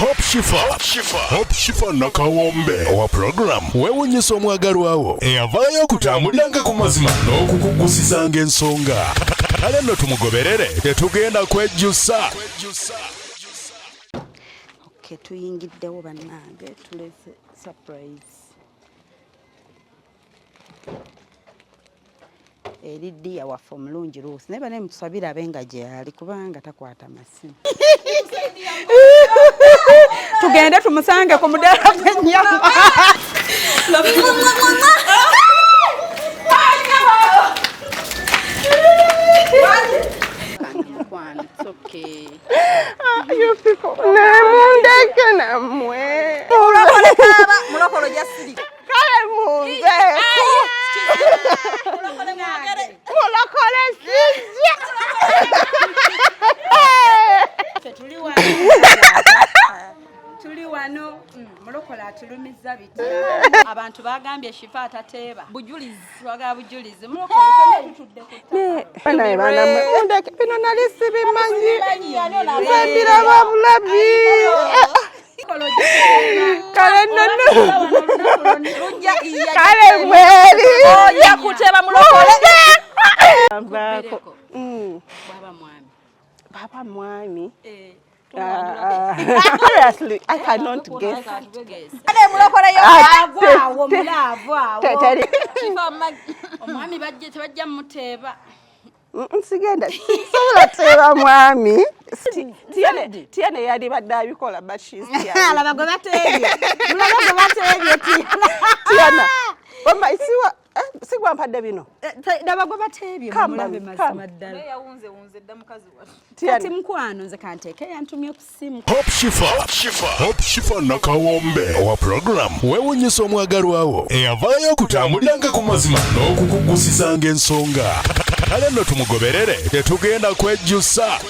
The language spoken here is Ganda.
Hope Shifa, Hope Shifa Nakawombe owa program weewunyisa omwagalwawo eyavaayo okutambuliranga ku mazima n'okukugusizanga ensonga. Kale nno tumugoberere, tetugenda kwejjusa. Okay, tuyingiddewo bannange, tulese surprise eri ddiya waffe omulungi Ruth, naye banaye mutusabire abe nga gyali kubanga takwata masimu. Tugende tumusange ku mudaala gw'ennyama. Mukwano, it's okay. You people, nemundeke nammwe. Mulokole jasiri. Kale munveeko. Mulokole sijja. Ffe tuli wano, tuli wano. Mulokole atulumiza biti abantu bagambye Shifa atateeba bujulizi. Twagala bujulizi. Mulokole, ffenna tutudde ku ttaka. Banaye baana mmwe, mundeke. Bino nali sibimanyi, nze mbiraba bulabi. Kale nno, kale mweri ojja kuteeba mulokole. Nvaako. Bwaba mwami. Baba mwami. Seriously, I cannot guess. Kale mulokole yo. Ah, Agwawo mulaavu awo. Omwami bajje tebajja muteeba. Sigenda, sisobola teeba mwami. Tiana yali badde abikola, but she's Tiana. Alaba gwe bateebye, mulaba gwe bateebye, Tiana. Tiana. Wama siwa sigwa mpadde bino. Laba gwe bateebye. Come, mulabe mami, mazima come. ddala. Yawunzewunze dda mukazi waffe. Tiana. Kati mukwano, nze kanteeke yantumye ku ssimu. Hope Shifa, Hope Shifa Nakawombe owa program weewunyisa omwagalwawo eyavaayo okutambuliranga ku mazima n'okukugusizanga ensonga. Kale nno tumugoberere, tetugenda kwejjusa.